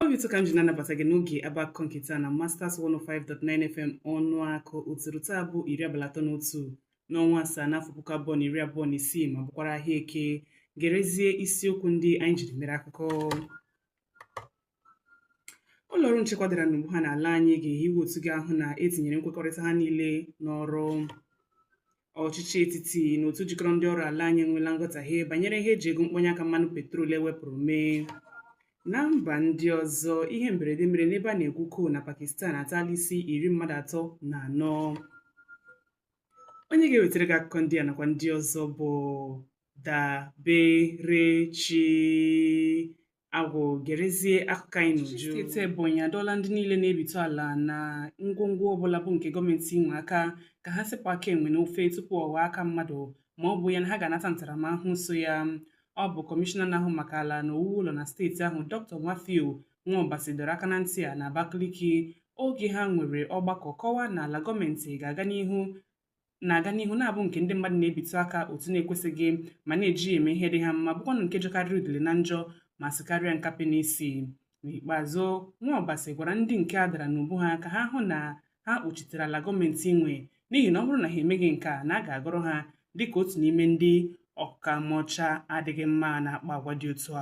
Obi ụtọ ka m ji na-anabata gị n'oge aba akụkọ nke taa na Masters 105.9 FM ọnụakụ ụtụrụ taa bụ 31 n'ọnwa asaa n'afọ 2026, ma bụkwara ahịa Eke. Gerezie isiokwu ndị anyị jiri mere akụkọ. Ụlọọrụ nchekwa dara n'ugbu ha n'ala anyị ga-ehiwe otu ga-ahụ na etinyere nkwekọrịta ha niile n'ọrụ. Ọchịchị etiti na otu jikọrọ ndị ọrụ ala anyị enweela nghọtahie banyere ihe eji ego mkpọnye aka mmanụ petrol ewepụrụ mee. Na mba ndị ọzọ, ihe mberede mere n'ebe a na-egwu coal na Pakistan ataala isi 34. Onye ga-ewetara gị akụkọ ndị a nakwa ndị ọzọ bụ Daberechi Agwụ. Gerezie akụkọ anyị n'uju. Steeti Ebonyi adọọla ndị niile na-ebitụ ala na ngwongwo ọbụla bụ nke gọọmenti nwe aka ka ha sepụ aka enwe n'ofe tupu ọ ghọọ aka mmadụ, ma ọ bụ ya na ha ga-anata ntaramahụhụ so ya. Ọ bụ kọmishọna na-ahụ maka ala na owuwu ụlọ na steeti ahụ, Dr. Matthew Nwaobasi, dọrọ aka na ntị a na Abakaliki oge ha nwere ọgbakọ, kọwaa na ala gọọmenti ga-aga n'ihu na-aga n'ihu na-abụ nke ndị mmadụ na-ebitụ aka otu na-ekwesịghị ma na-eji ya eme ihe dị ha mma, bụkwanụ nke jọkarịrị udele na njọ ma sịkarịa nkapị n'isi. N'ikpeazụ, Nwaobasi gwara ndị nke a dara n'ubu ha ka ha hụ na ha kpuchitere ala gọọmenti nwe, n'ihi na ọ bụrụ na ha emeghị nke a, na a ga-agụrụ ha dịka otu n'ime ndị ọkamọcha adịghị mma na-akpa agwa dị otu a.